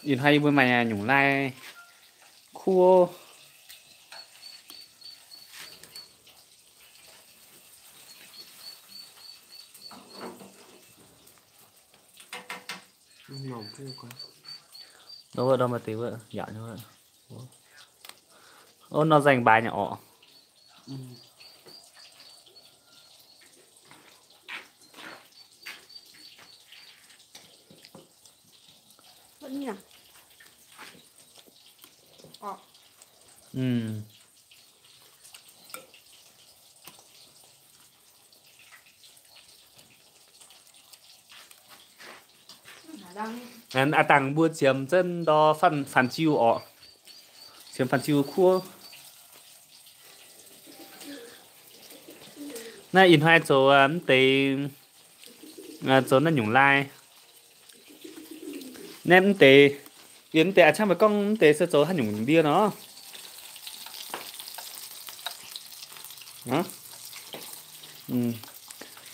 Ih hnoi yie mbuo maaih nyungc lai kuv. Ov, nor nzaeng mbaai nyei orqc. Aa dangh mbuo qiemx zengv ndor fanh, fanh jiu orqc. Qiemx fanh jiu kuv. Naaiv ih hnoi zoux mv deix, zoux naaiv nyungc lai. Naaiv mv deix, yie mv deix a'ciangv meih gorngv mv deix se zoux haaix nyungc ndie nor.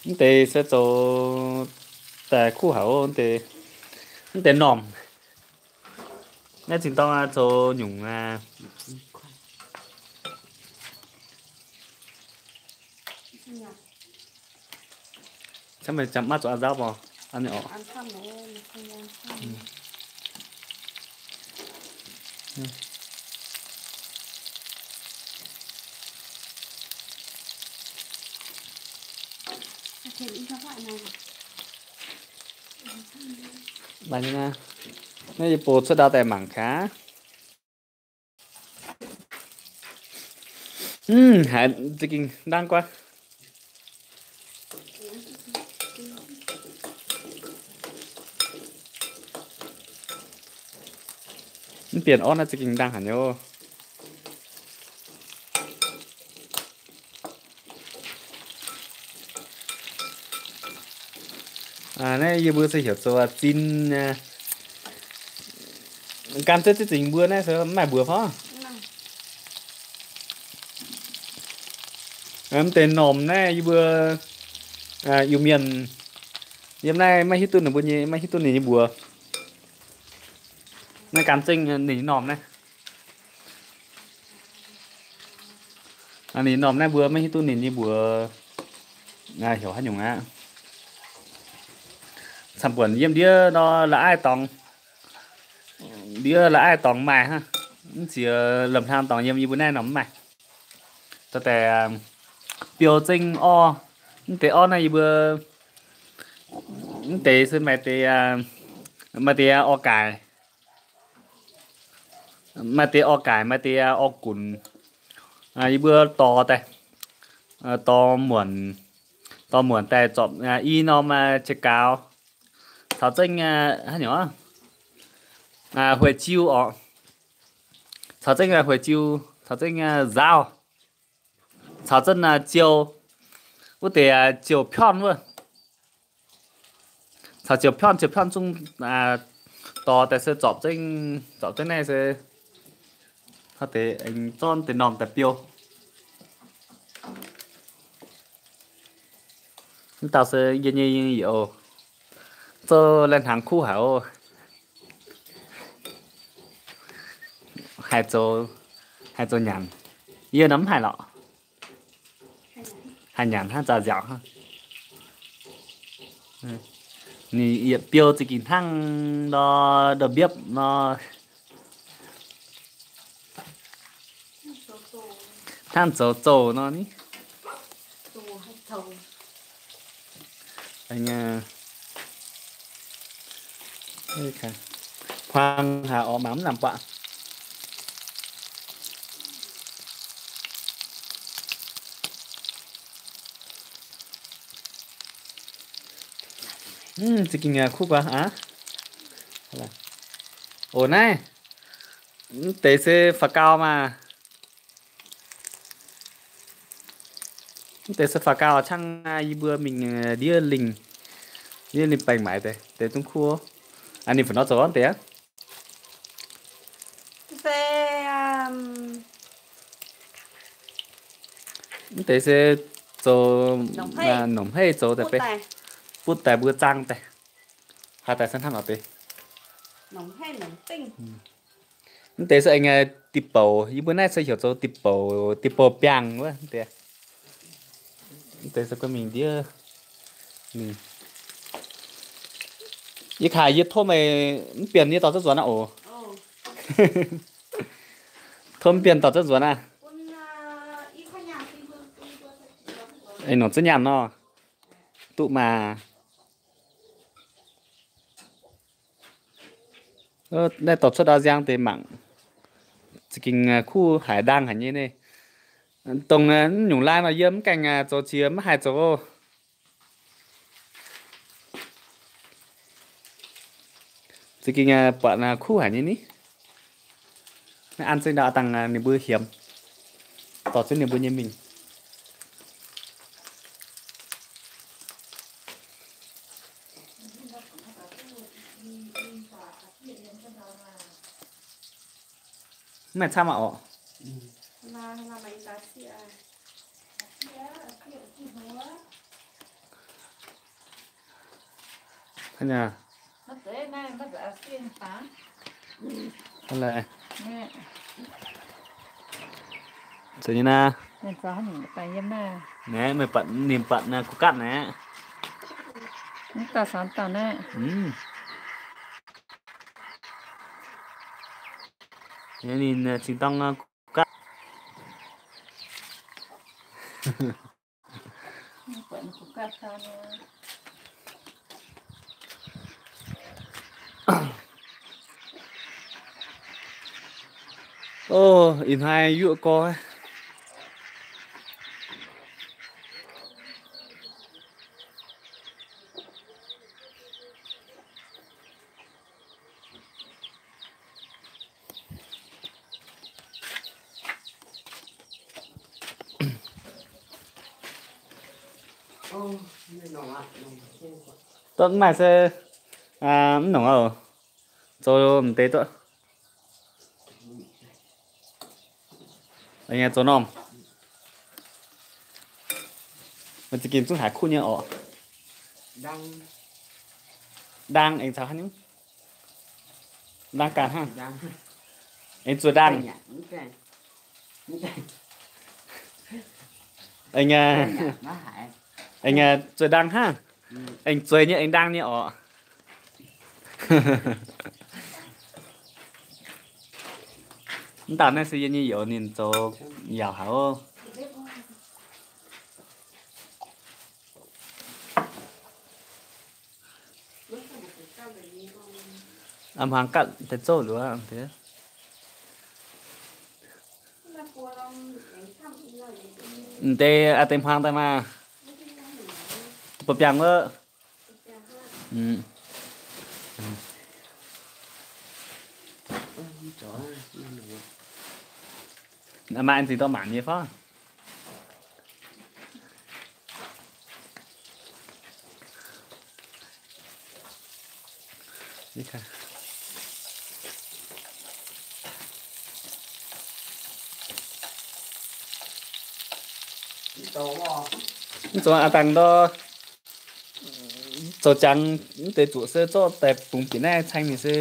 Mv deix se zoux daaih kuv haic mv deix, mv deix normh. Naaiv zinh dorng zoux nyungc camv, maiv zoux a'nzauv mor. Naaiv yie bouh cuotv ndau daaih mangc gaax. Haiz za'gengh ndaangv guaiv. Mv bienh orv naaiv za'gengh ndaangh haic nyei. Naaiv yie mbuo se heuc zoux zin. Gan zeiv zieqv zingc mbuo naaiv se mv maaih mbuox fov. Mv deix normh naaiv yie mbuo Iu-Mienh yiem naaiv maiv hiuv duqv ninh mbuo nyei, maiv hiuv duqv ninh nyei mbuox. Naaiv gan zengv ninh nyei normh naaiv. Ninh normh naaiv mbuo maiv hiuv duqv ninh nyei mbuox heuc haaix nyungc aqv. Camv-buonc yiem ndiev nor la'aiv dorngx, ndiev la'aiv dorngx maaih hnangv. Mv ziex lemh hlang dorngx yiem yie mbuo naaiv nor mv maaih. Daaih biou zengv orv. Mv deix orv naaiv yie mbuo mv deix se maaih deix, maaih deix orv gaaix, maaih deix orv gaaix, maaih deix orv gunx. Yie mbuo dorh daaih, dorh muonc, dorh muonc daaih zorpc i norm jiex gaux, caux zengv haaix nyungc, hueic jiu orqc, caux zengv hueic jiu, caux zengv nzaauv, caux zengv ziou, wuov deix ziou piorn wuov. Caux ziou piorn, ziou piorn zungv dorh daaih se zorpc zengv, zorpc zengv naaiv se zorqv deix normh daaih biou. Mv dauh se yie nyei youz, zoux lai-hnaangx kuv haic oc. Haih zoux, haih zoux nyanc. Yie nor mv haih lorqc. Haih nyanc hnangv, zaah nziaauc hnangv. Ninh yietc biou za'gengh hnangv nor, ndou-mbiopv nor, hnangv zoux zouh nor ni. Huaang haic orqc, mangc mv lamz buatc. Za'gengh kuv guaax aqv. Oc, naaiv mv deix se faaux gau maah. Mv deix se faaux gau, cangv yie mbuo mingh ndiev lingh, ndiev lingh baengh maaiz deix, deix zungv kuv. Ninh fa'nor zoux deix aqv. Mv deix se zoux nongc hei zoux daaih butv daaih mbuo zaang daaih. Haaix daaih se hnangv nor deix. Mv deix se aengx diqc bouc, yie mbuo naaiv se heuc zoux diqc bouc, diqc bouc biangh wuov deix. Mv deix se guei mingh ndiev mingh. Yie kaaix yie tov meih mv bienh yie dorh zunv nzuonx aqv oc. Tov mv bienh dorh zunv nzuonx aqv. Nongc ziex nyaanh nor. Duqv maah. Naaiv dorh cuotv ndau nziang deix mangc. Za'gengh kuv haic, ndaang haic nyei naaiv. Dongh mv nyungc lai nor yie mv gaengh zoux qiex maiv haih zoux. Za'gengh buatc kuv haic nyei ni. Naaiv an zengv ndau dangh ninh mbuo hiemx, dorh zunv ninh mbuo nyei mingh. Mv maaih camv aqv orqc. Naaiv, meih buatc ninh buatc naaiv kuv gatv naaiv. Ninh cingx dorng kuv gatv. Ov, ih hnoi yuoqv gorx. Duqv mv maaih se mv nongc oc. Zoux m'deix duqv. Zoux normh. Meih za'gengh zungv haiz kuv nyei orqc. Ndaang aengx caux haaix nyungc? Ndaang ganh hnangv. Aengx zueiz ndaang. Aengx, aengx zueiz ndaang hnangv. Aengx zueiz nyei aengx ndaang nyei orqc. Mv dauh naaiv se yie nyei youz, ninh zoux yaauc haic oc. A'hmuangx gatv deix zouv nduov. M'deix a'deix hmuangx daaih maah. Ba'biangh wuov. Maaih zingh dorh mangc nyei fai? Mv zoux a'dangh ndor, zoux jangx mv deix zuqc se zorqv daaih bungx bieqc naaiv caeng mingh se.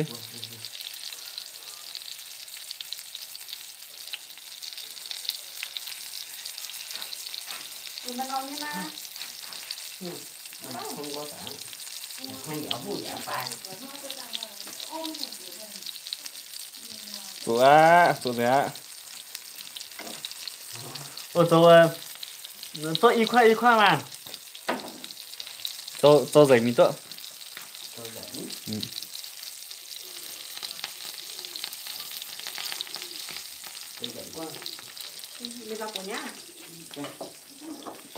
Zuqc aqv, zuqc nzengc aqv. Oc, zoux, zorqv i kuaaiv i kuaaiv maah. Zoux, zoux nzengc mingh duqv.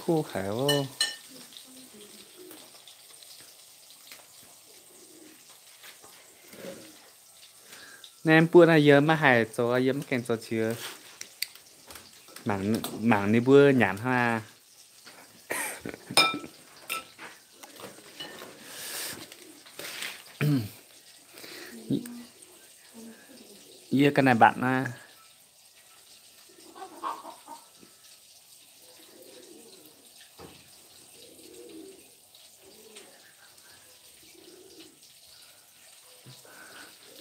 Kuv haic oc. Naaiv mv buoqv naaiv yie maiv haih zoux, yie mv gaengh zoux qiex. Mangc, mangc ninh mbuo nyanc hnangv aqv. Yie ga'naaiv mbatc naaiv.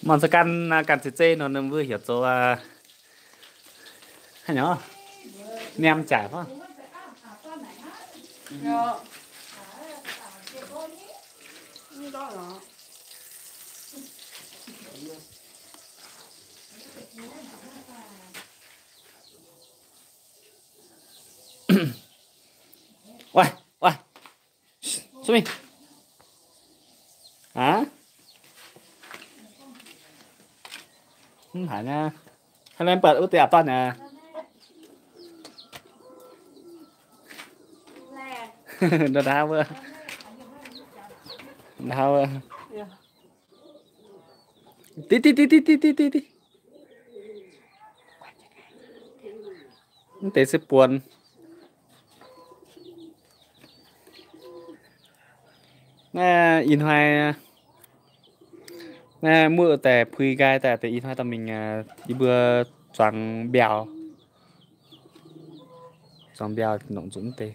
Mangc za'ganh, ganh zeiz-zeiv nor ninh mbuo heuc zoux haaix nyungc, niam jaic fai? Uai, uai. Sui. Hả? Không phải nha. Hai em bật út tiạp toan nha. Đau đau quá. Đau quá. Tí, tí, tí. Mv deix se buonc. Naaiv ih hnoi, naaiv muoqv daaih pui nqaai daaih, deix ih hnoi dorh mingh yie mbuo zuangx mbiauh. Zuangx mbiauh nongc nzunc mv deix.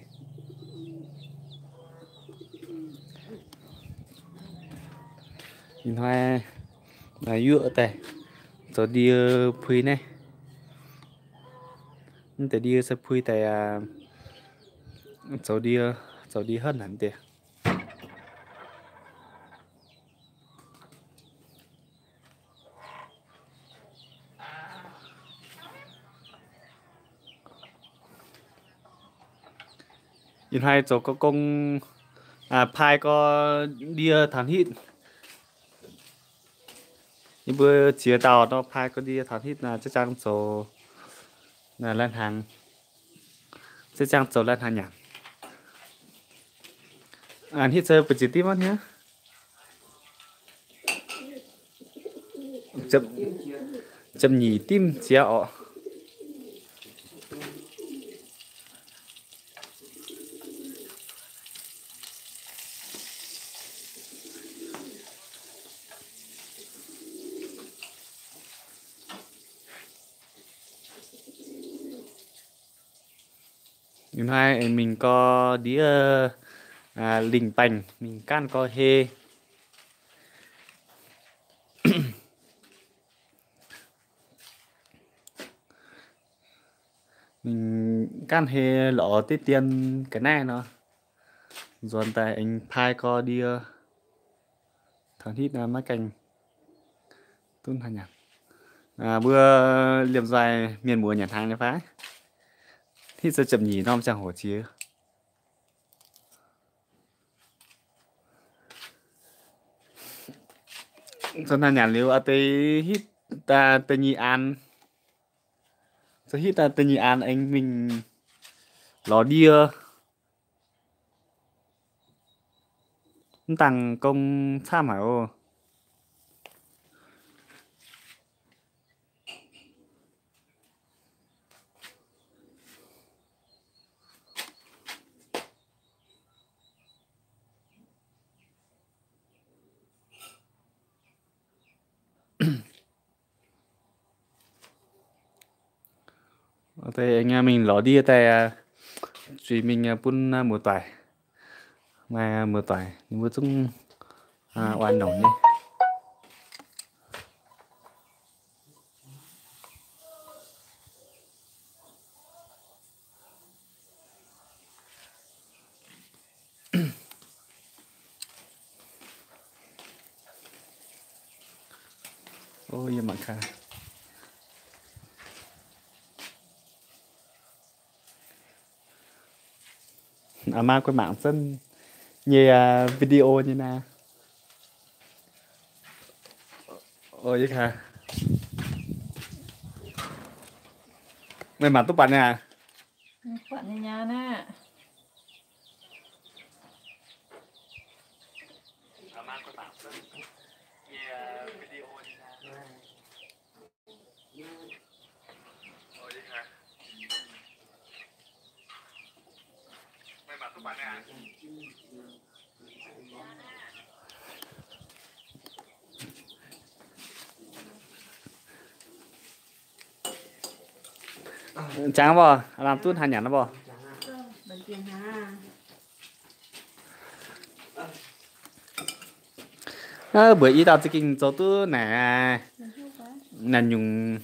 Ih hnoi yuoqv daaih zoux ndie pui naaiv. Mv deix ndie se pui daaih zoux ndie, zoux ndie hotv naaic deix. Ih hnoi zoux gong, paaiv gorx ndie taux hnitv. Yie mbuo ziex dauh nor paaiv gorx ndie taux hnitv, za'jang zoux lai-hnaangx, za'jang zoux lai-hnaangx nyanc. Hnitv se ba'ziex dimv aqv hniev. Ziepc nyeic dimv ziex orqc. Ih hnoi aengx mingh gorx ndiev lingh baengh, mingh gaanv gorx hei. Mingh gaanv hei lorz diqv dien ga'naaiv nor, nzuonx daaih aengx paaiv gorx ndie taux hnitv maiv gaengh duqv haaix nyanc. Mbuo liemh nzoih mienh muoz nyanc hnaangx nyei fai? Hnitv se ziepc nyeic norm ziangh hoc jiex. Zoux hnaangx nyanc liuz, deix hitv da'nyeic aanx, zoux hitv da'nyeic aanx aengx mingh lorz ndie. Mv dangh gong camv haic oc. Deix aengx mingh lorz ndie daaih, zuiz mingh bun muoz-doic, maaih muoz-doic ninh mbuo zungv oix nongc nyei. Aa maa guei mangc zunv nyei video nyei naaiv. Meih mangc duqv buatc nyei aqv? Jangx mv baac lamh duqv haaix nyanc mv baac. Mbuox i dauh za'gengh zoux duqv naaic, naaic nyungc,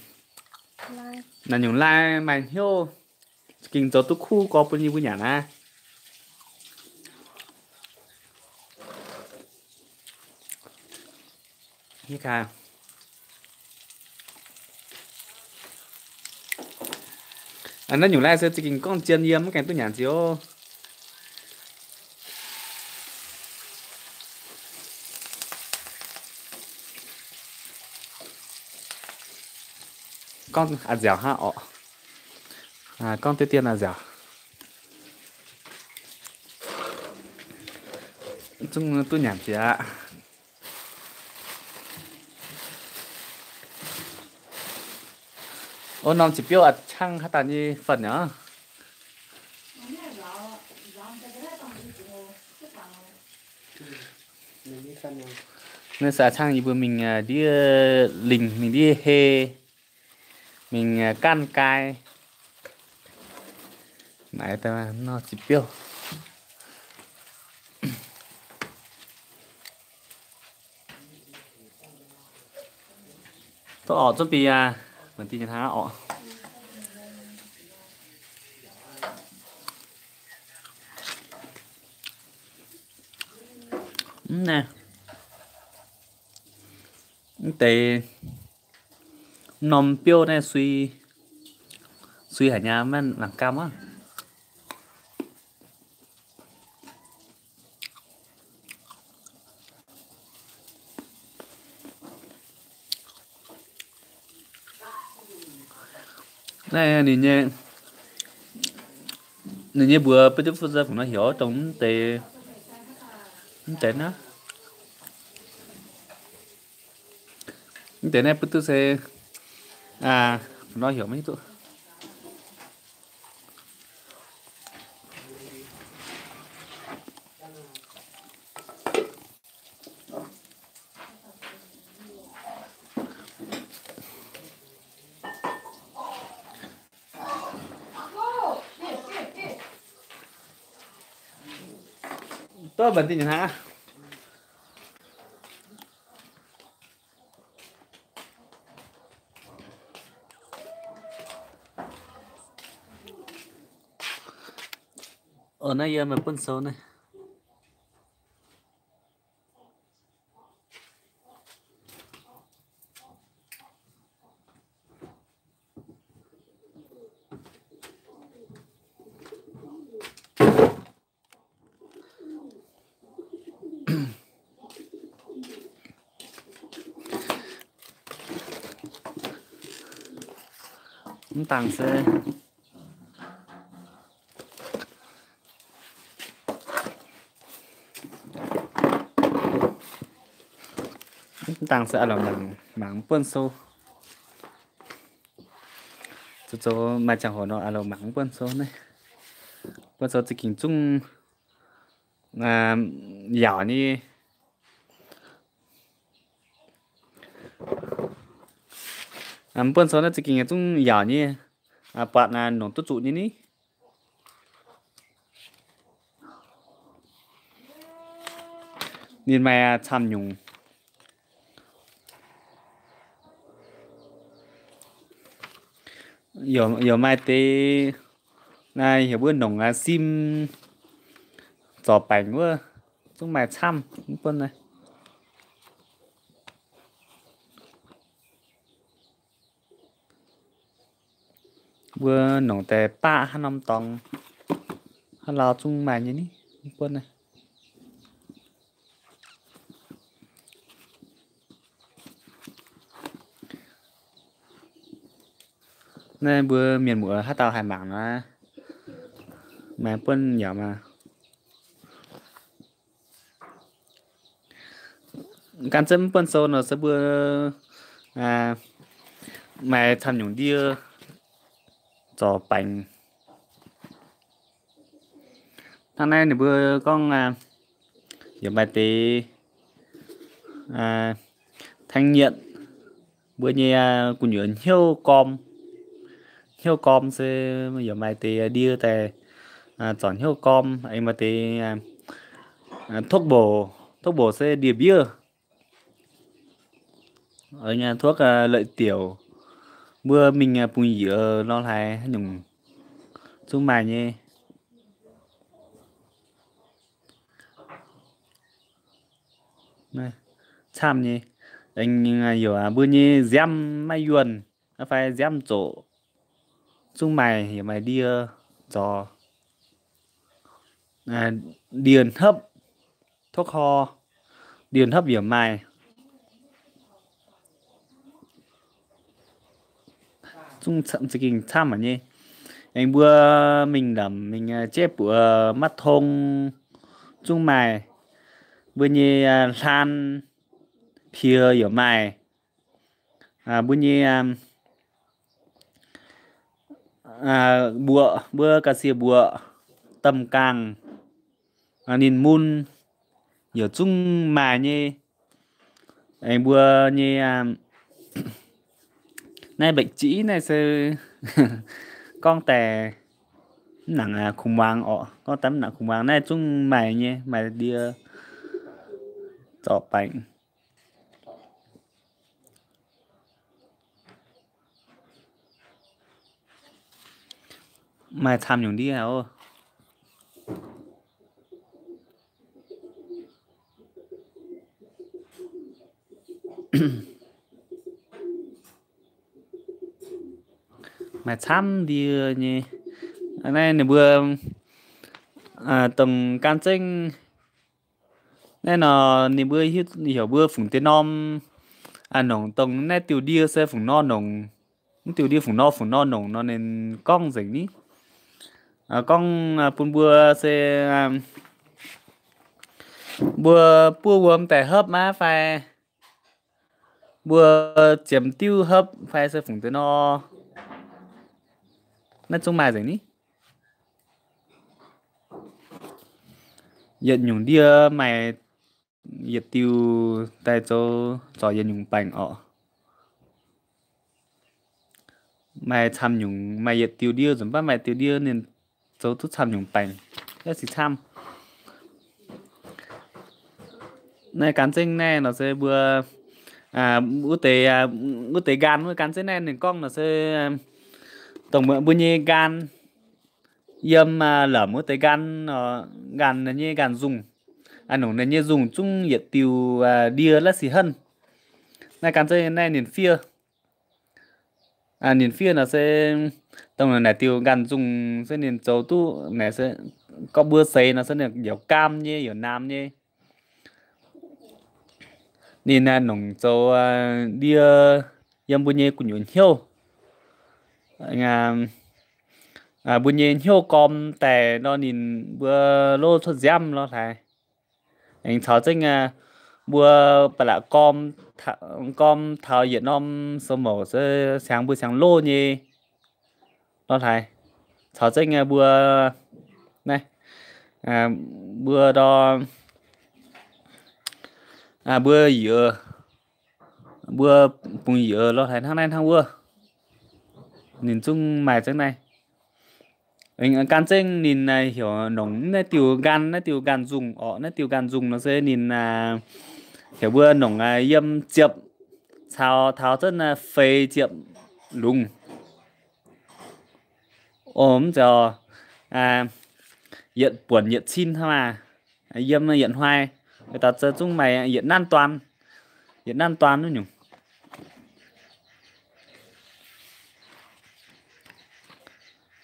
naaic nyungc lai maaih hnyouv, za'gengh zoux duqv kuv gorx bun yie mbuo nyanc aqv. Naaiv nyungc lai se za'gengh gorngv zien yie mv gaengh duqv nyanc nziouv. Gorngv a'nziaauc hnangv orqc. Gorngv deix dien a'nziaauc. Zungv duqv nyanc jiex aqv. Ov, norm ziepc biouv a'cangv haaix dauh nyei fanh nyei? Naaiv se a'cangv yie mbuo mingh ndiev lingh, mingh ndiev hei, mingh gaanv gai. Naaiv daaih norm ziepc biouv. Tov orqc, zunv bie aqv. Mv deix hnangv orqc. Mv naaiv, mv deix norm biouv naaiv sui, sui haic nyei, maiv nangc gaam aqv. Naaiv ninh nyei, ninh nyei mbuox butv duqv fu ze fungc nor heuc dongh mv deix, mv deix naaiv, mv deix naaiv butv duqv se fungc nor heuc maiv hiuv duqv. Dov mv deix nyei hnangv. Naaiv yie maaih buonv sou naaiv. Mv dangc se, mv dangc se a'lomh mangc, mangc buonv sou. Zoux zoux maaih ziangh hoc nor a'lomh mangc buonv sou naaiv. Buonv sou za'gengh zungv yaauc nyei. Buonv sou naaiv za'gengh zungv yaauc nyei. Buatc nongc duqv zuqc nyei ni. Ninh maaih camv nyungc. Yaac maaih deix naaiv heuc mbuo nongc sim zorc baengc wuov, zungv maaih camv mv buonv naaiv. Mbuo nongc daaih baqv haaix norm dorngx, haaix lauh zungv maaih nyei ni, mv buonv naaiv. Naaiv mbuo mienh muoz haaix dauh haih mangc nor, maaih buonv yaac maah. Gan zunv buonv sou nor se mbuo maaih camv nyungc ndie zorc baengc. Hnangv naaiv ninh mbuo gorngv yaac maaih deix thanh niên mbuo nyei gu'nyuoz hnyouv gorm, hnyouv gorm se yaac maaih deix ndie daaih zorc hnyouv gorm, aengx maaih deix tokv mboc, tokv mboc se ndie-mbiev. Tuov la'leuc diouc, mbuo mingh bungx yiez lorz hlaax nyungc zungv maaih nyei. Camv nyei. Aengx yaac mbuo nyei nziaamv maiv yuonh fai nziaamv zoqc zungv maaih, yaac maaih ndie zorc, ndie hnopv, tov kor, ndie hnopv yaac maaih. Zungv za'gengh camv haic nyei. Aengx mbuo mingh ndamc mingh jeiv buoz maiv tong zungv maaih. Mbuo nyei hlaan piex yaac maaih. Mbuo nyei mbuoqc, mbuo ga'sie mbuoqc, domh gaangh, ninh mun yaac zungv maaih nyei. Aengx mbuo nyei naaiv mba'ziex naaiv se gorngv daaih mv nangc kungx muangx orqc. Gorngv daaih mv nangc kungx muangx, naaiv zungv maaih nyei, maaih ndie zorc baengc. Maaih camv nyungc ndie oc. Maaih camv ndie nyei. Naaiv ninh mbuo dongh gan zengv naaiv nor, ninh mbuo hiuv heuc mbuo fungc deix norm nongc dongh naaiv diuh ndie se fungc nor nongc, mv diuh ndie fungc nor fungc nor nongc nor ninh gorngv nzengc ni. Gorngv bun mbuo se mbuo buov wuom daaih hopv maiv fai mbuo ziemx diuv hopv fai se fungc deix nor, naaiv zungv maaih nzengc ni. Yietc nyungc ndie maaih yietc diuh daaih zoux zorc yietc nyungc baengc orqc. Maaih camv nyungc, maaih yietc diuh ndie, nzunc baav maaih diuh ndie ninh zoux duqv camv nyungc baengc, yaac sic camv. Naaiv gan zengv naaiv nor se mbuo wuov deix, wuov deix nqaanh wuov gan zengv naaiv ninh gorngv nor se dongh mbuo nyei nqaanh yiem lomc wuov deix nqaanh, nqaanh nyei nqaanh nzungh, nongc ninh nyei nzungh zungv yietc diuh ndie la'sic henv. Naaiv gan zengv naaiv ninh fiev, ninh fiev nor se dongh naaic diuh nqaanh nzungh se ninh zoux duqv naaic se gorngv mbuo seix nor se ninh youc gaam nyei, youc naamx nyei. Ninh nongc zoux ndie yiem mbuo nyei gu'nyuoz hnyouv, mbuo nyei hnyouv gorm daaih nor ninh mbuo lov cuotv nziaamv lorh hlaaix. Aengx caux zengv mbuo ba'laqc gorm, gorm taux yietc norm sou mouc se siangx mbuo siangx lov nyei lorh hlaaix. Caux zengv mbuo naaiv, mbuo ndor, mbuo yiez, mbuo bungx yiez lorh hlaaix hnangv naaiv hnangv wuov, ninh zungv maaih zengv naaiv. Gan zengv ninh heuc nongc naaiv diuh nqaanh, naaiv diuh nqaanh nzungh orqc. Naaiv diuh nqaanh nzungh nor se ninh heuc mbuo nongc yiem ziepc caux taux zengv feix ziepc lungz. O, mv zeiz, yietc buonc yietc cin hnangv maah, yiem yietc hnoi, daux zungv maaih yietc nanv duan, yietc nanv duan wuov nyungc.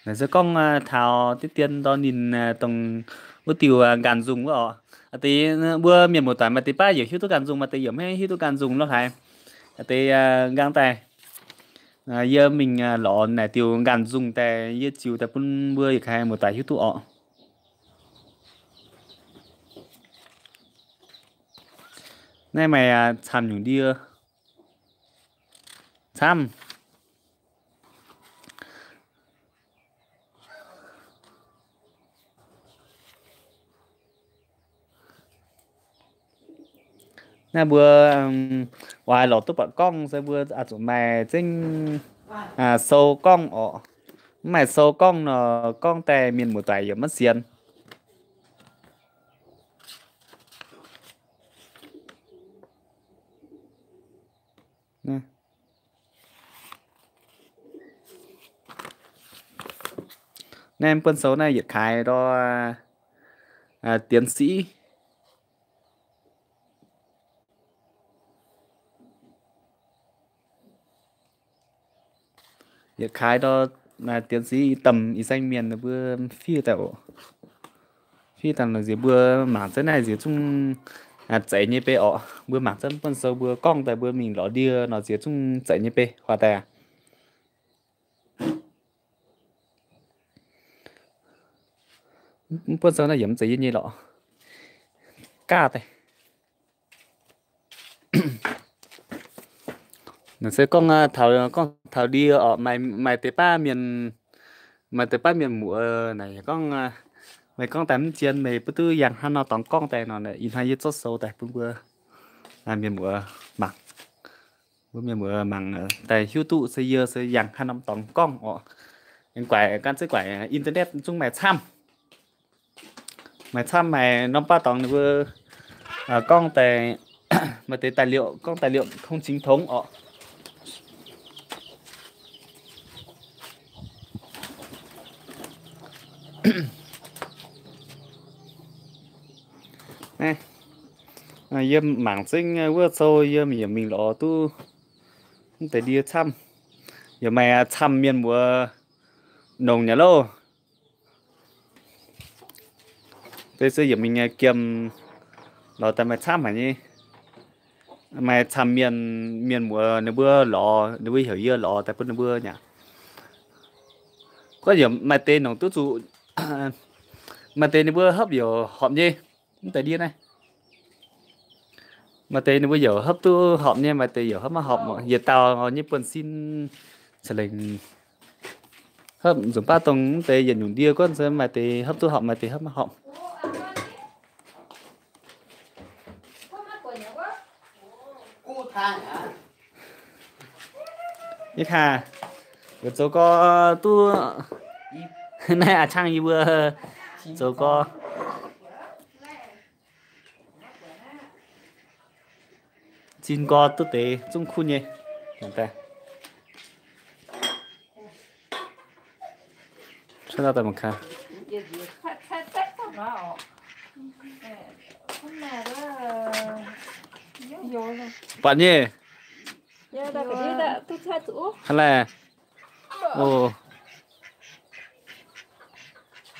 Naaiv se gorngv taux diqv dien ndor ninh dongh wuov diuh nqaanh nzungh wuov orqc. Deix mbuo mienh muoz-doic maaih deix baav yaac hiuv duqv nqaanh nzungh, maaih deix yaac maiv hiuv duqv nqaanh nzungh lorh hlaaix. Deix nqaang daaih yie mingh lorz naaic diuh nqaanh nzungh daaih yie ziux daaih bun mbuo yietc kaaix muoz-doic hiuv duqv orqc. Naaiv maaih camv nyungc ndie, camv. Naaiv mbuo oix lorz duqv buatc gorngv se mbuo zuqc maaih zengv sou gorngv orqc. Mv maaih sou gorngv nor, gorngv daaih mienh muoz-doic yaac maiv sienx. Naaiv buonv sou naaiv yietc kaaix ndor, tiến sĩ. Yietc kaaix ndor, tiến sĩ 一等一 saeng mienh mbuo fiev daaih oc. Fiev daaih nor nziex mbuo mangc zengv naaiv nziex zungv zeiz nyei bei orqc. Mbuo mangc zengv buonv sou mbuo gorngv daaih mbuo mingh lorz ndie nor nziex zungv zeiz nyei bei huaax daaih. Buonv sou naaiv yaac mv zeiz yie nyei lorqc. Gaav daaih. Naaiv se gorngv taux, gorngv taux ndie orqc, maaih deix baav mienh, maaih deix baav mienh muoz naaic gorngv, meih gorngv daaih mv zien, meih mbuo duqv yangh hnangv nor dorngx gorngv daaih nor, ih hnoi yie zorqv sou daaih bun mbuo mienh muoz mangc. Mbuo mienh muoz mangc daaih hiuv duqv se yie se yangh hnangv norm dorngx gorngv orqc. Aengx guaix gan ziev guaix internet zungv maaih camv. Maaih camv maaih norm baav dorngx ninh mbuo gorngv daaih, maaih deix tài liệu, gorngv tài liệu không chính thống orqc. Yie mangc zengv wuov sou yie yaac mingh lorz duqv mv deix ndie camv. Yaac maaih camv mienh muoz nongc nyei loh. Deix se yaac mingh giemh lorz daaih maaih camv haic nyei. Maaih camv mienh, mienh muoz ninh mbuo lorz, ninh mbuo heuc yie lorz daaih bun ninh mbuo nyanc. Gorngv yaac maaih deix nongc duqv zuqc, maaih deix ninh mbuo hopv yaac horpc nyei. Mv deix ndie naaiv, maaih deix ninh mbuo yaac hopv duqv horpc nyei, maaih deix yaac hopv maiv horpc. Yietc dauh nyei buonv-sin ca'lengc hopv nzunc baav dongh mv deix yietc nyungc ndie gorngv se maaih deix hopv duqv horpc, maaih deix hopv maiv horpc. Yie kaav, zoux gorx duqv, naaiv a'cangv yie mbuo zoux gorx. Zinh gorx duqv deix zungv kuv nyei. Buatc nyei. Hnangv laeh. O.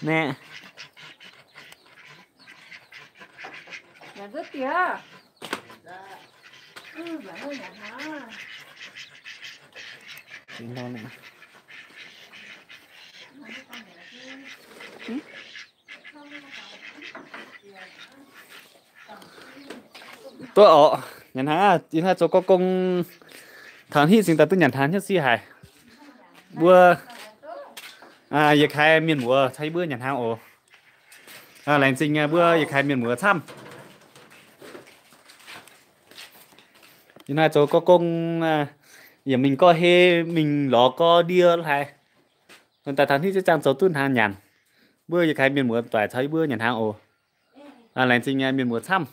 Naeqv. Duqv orqc, nyanc hnaangx aqv. Ih hnoi zoux gorx gong, taux hitv cingx daaih duqv nyanc hnaangx hnyouv siv haic. Mbuo, yietc kaaix mienh muoz caux yie mbuo nyanc hnaangx oc. Laengz zingh mbuo yietc kaaix mienh muoz camv. Ih hnoi zoux gorx gong, yaac mingh gorx hei, mingh lorz gorx ndie haic. Daaih taux hitv ziouc ziangh zoux duqv hnaangx nyanc. Mbuo yietc kaaix mienh muoz doic caux yie mbuo nyanc hnaangx oc. Laengz zingh mienh muoz camv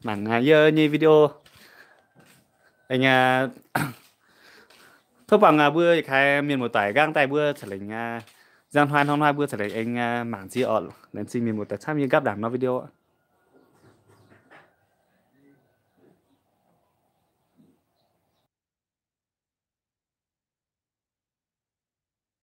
mangc yie nyei video. Aengx tov buangh mbuo yietc kaaix mienh muoz doic nqaang daaih mbuo ca'lengc, nzangv hnoi hnoi hnoi mbuo ca'lengc aengx mangc ziex orqc. Laengz zingh mienh muoz doic camv yie nqapv ndaangc nor video.